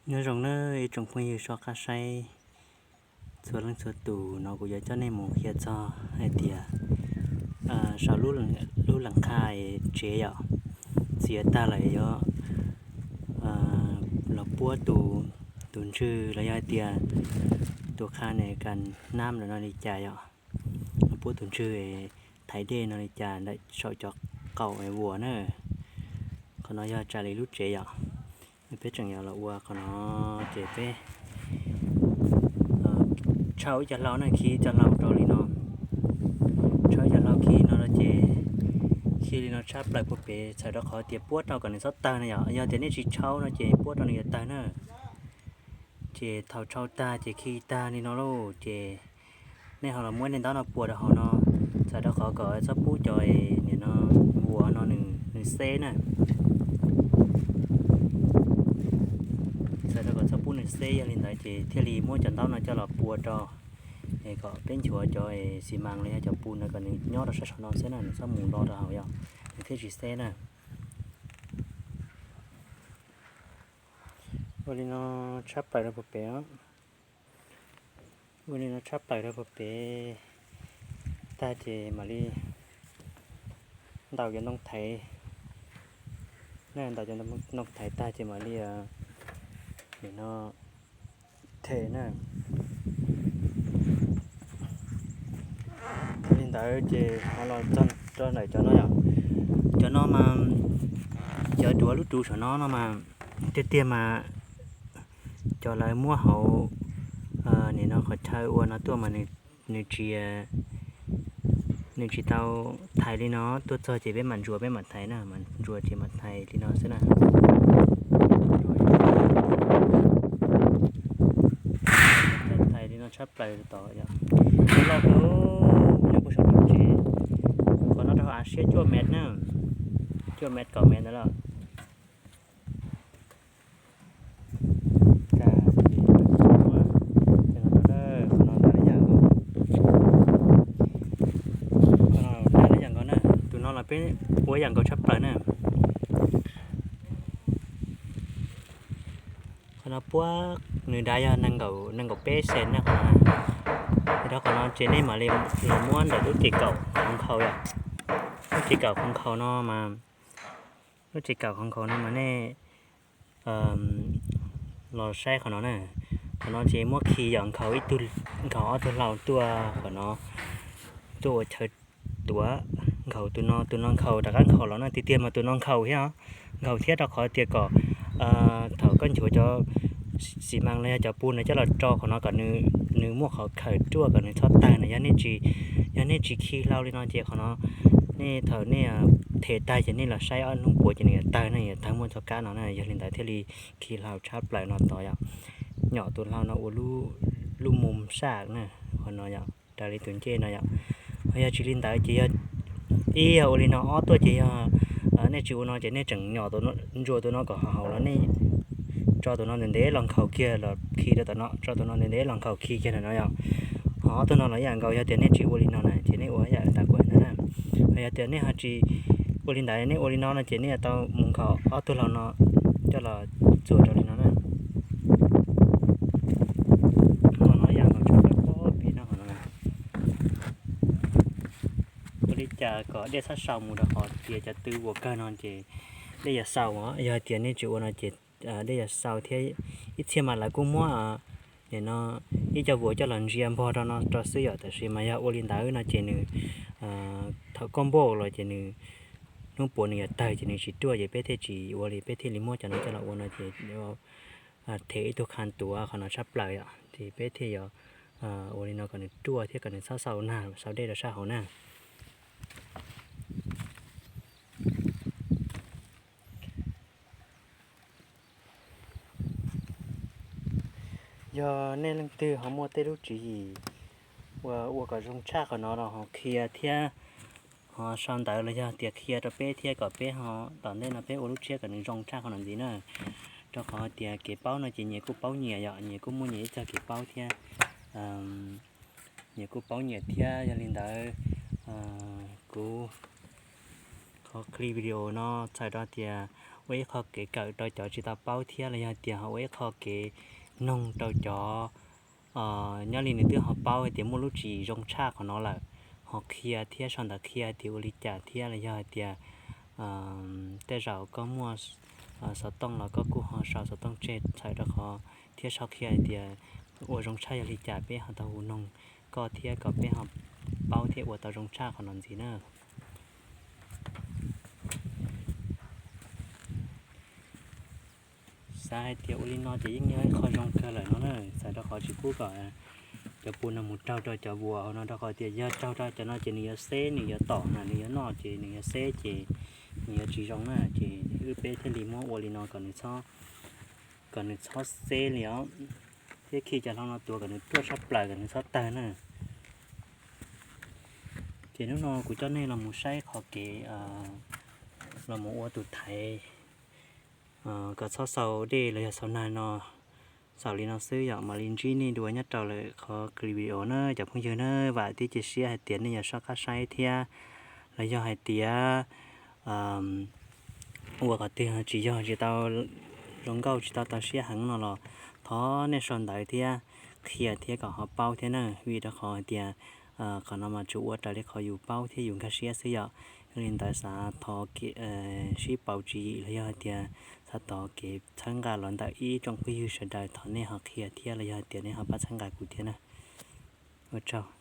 Nyob zoo nawb ib tsoom phooj ywg soj qab saib txhua leej txhua tus, no kuv yuav coj nej mus qhia txog hais tias saum lub lees qha tsev yom, txiav tag lawm yuav los puab tus ntswg los yog hais tias tus qha ne kas nab lawm no li cas yom, los puab tus ntswg thaiv dej no li cas ntawm saum cov qaum vuas na. Qhov no yog tsa li lub tsev yom. Peb tseem yuav los ua qhov no, ces peb tshau ib co hlau na, khi ib co hlau rau li no. Tshau ib co hlau khi no ces khi li no tshab plaws puag pem, txhawm rau qhov tias puab rau kom nws txhob tawg na yom. Yog tias nej tsis tshau no ces puab rau nws yuav tawg na. Ces thaum tshau tag ces khi tag li no lauj, ces nej ho los muab ib daim ntaub no puas rau hauv no, txhawm rau qhov kom txhob pub cov nim no vuas no nws xeb na. Txhawm rau kom txhob pub nws xeb, yog li ntawd ces thiaj li muab cov ntaub no coj los puas rau, es kom peb nchuav cov xi mas los yog cov pus ntawd kom nws nyob rau sab saum no xwb na, nws txhob mus lo rau hauv yom, nws thiaj tsis xeb na. Ua li no tshab plaws rau puag pem os. Ua li no tshab plaws rau puag pem tag ces mam li ntaus cov ntoo thaiv na, ntaus cov ntoo thaiv tag ces mam li nim no them na. Li ntawd ces ho los txog rau ntawm cov no yom. Cov no mas, cov duav lub rus saum no no mas, tiag tiag mas cov lawv muab hauv nim no qhov chaw ua no tuaj mas nws tsis, nws tsis tau thaiv li no, tuaj txog ces peb mam ntsuas peb mam thaiv na, mam ntsuas ces mam thaiv li no xwb na. Thaiv li no tshab plaws tod yom. Loj kawg, nyob puag saum tsev. Qhov no rau hauv av siab cuaj mev na, cuaj mev kaum mev ntawd lawm. Qhov no ntau ib yam nkaus, qhov no ntau ib yam nkaus na, tus no los peb ua ib yam nkaus tshab plaws na. Qhov no puab nws dav yog nees nkaum peb xees na qhov no. Ces rau qhov no ces nej mam li los muab ntawm lub ces kaum qhov nkhaus yom. Lub ces kaum qhov nkhaus no mas, lub ces kaum qhov nkhaus no mas nej los saib qhov no na. Qhov no ces muab khi yom, nkhaus ib tug, nkhaus ob tug hlau tuaj qhov no, tuaj ua chaw tuav. Nkhaus tus no, tus no nkhaus rov qab nkhaus los na, tiag tiag mas tus no nkhaus thiab, nkhaus thiab rau qhov tias kom thaum koj nchuav cov xi mas los yog cov pus no coj los rau qhov no kom nws muaj qhov khawm ruaj kom nws txhob tawg na. Yog nej tsis, yog nej tsis khi hlau li no ces qhov no nej thaum nej them tag ces nej los saib ob hnub puav ces nws yuav tawg na, yuav tawg muaj txoj kab no na. Yog li ntawd thiaj li khi hlau tshab plaws no tod yom. Nyom tus hlau no ua lub mus saj na, qhov no yom, raws li tus ncej no yom. Ho yog tsis li ntawd ces yog ib yog ua li no, ob tuaj ces yog nej tsis ua no ces nej tseem nyom ntsuas tus no kom haum haum los nej tso tus no ntev ntev los nkhaus kiag los khi rau tom no, tso tus no ntev ntev los nkhaus khi kiag ntawm no yom. Ho ob tug no los ib yam nkaus, yog tias nej tsis ua li no na ces nej ua ib yam tas kuv hais ntawd na. Ho yog tias nej ho tsis ua li ntawd, nej ua li no no ces nej yuav tau mus nkhaus ob tug hlau no coj los txuas rau li no na. Qhov no ib yam nkaus tshaj plaws pob pem no qhov no. Ua li cas kom dej txhob xaus mus rau qhov tias cov tw vuas kawg no ces dej yuav xaus os. Yog hais tias nej tsis ua no ces dej yuav xaus thiab. Ib txhia mas lawv kuj muab nim no ib co vuas coj los ntsia npog rau no rau xwb yom, tab sis mas yog ua li ntawd no ces nws thaum koj npauj los ces nws hnub puav nws yuav tawg ces nws tsis ruaj, ces peb thiaj tsis ua li, peb thiaj li muab cov no coj los ua no ces them ib tug qha tuav qhov no tshaj plaws yom, ces peb thiaj yuav ua li no kom nws ruaj thiab kom nws txhob xaus nag xaus dej rau sab hauv na. Yog nej leej twg ho muaj tej lub tswv yim uas ua kom zoo tshaj qhov no los ho qhia thiab, ho sau ntawv los yog tias qhia rau peb thiab kom peb ho tom ntej no peb ua lub tshiab kom nws zoo tshaj qhov no ntxiv na. Rau qhov tias kev paub no ces nyias kuj paub nyias yom, nyias kuj muaj nyias ib txoj kev paub thiab, nyias kuj paub nyias thiab. Yog li ntawd kuv qhov clip video no txhais rau tias ua ib qho kev kawm rau cov tsis tau paub thiab los yog hais tias ho ua ib qho kev noog rau cov nyob li nws twb ho paub hais tias muaj lub tsis zoo tshaj qhov no lawm, ho qhia thiab sau ntawv qhia hais tias ua li cas thiab los yog hais tias tej zaum koj muaj xov tooj los koj kuj ho sau xov tooj tseg txhawm rau qhov thiab sau qhia hais tias ua zoo tshaj yog li cas peb ho tau hu noog koj thiab kom peb ho paub thiab ua tau zoo tshaj qhov no ntxiv na. Xav hais tias ua li no ces yeej yog ib qho zoo kawg lawm no na, txhawm rau qhov tsis pub kom cov pus no mus raug rau cov vuas hauv no rau qhov tias yog raug rau cov no ces nws yuav xeb nws yuav tom na nws yuav noj ces nws yuav xeb ces nws yuav tsis zoo na ces wb peb thiaj li muab ua li no kom nws txhob xeb li os, thiab khi cov hlau no tuav kom nws ruaj tshaj plaws kom nws txhob tawg na. Ces hnub no kuv coj nej los mus saib qhov kev los mus ua tus thaiv kom txhob xaus dej los yog xaus nag no. Xaus li no xwb yom, mam li ntsib nej dua nyob rau lwm qhov clip video na cov phooj ywg na. Vam thiab cia siab hais tias nej yuav soj qab saib thiab los yog hais tias ua qhov twg tsis yog tsis tau zoo nkauj tsis tau tau siab heev no los thov nej sau ntawv thiab qhia thiab kom ho paub thiab na, vim rau qhov hais tias qhov no mas tsuas ua raws li qhov yus paub thiab yus nkag siab xwb yom. Yog li ntawd xav thov sib pauv tswv yim los yog hais tias xav thov kev txhawb nqa los ntawm ib tsoom phooj ywg sawv daws thov nej ho qhia thiab los yog hais tias nej ho pab txhawb nqa kuv thiab na. Ua tsaug.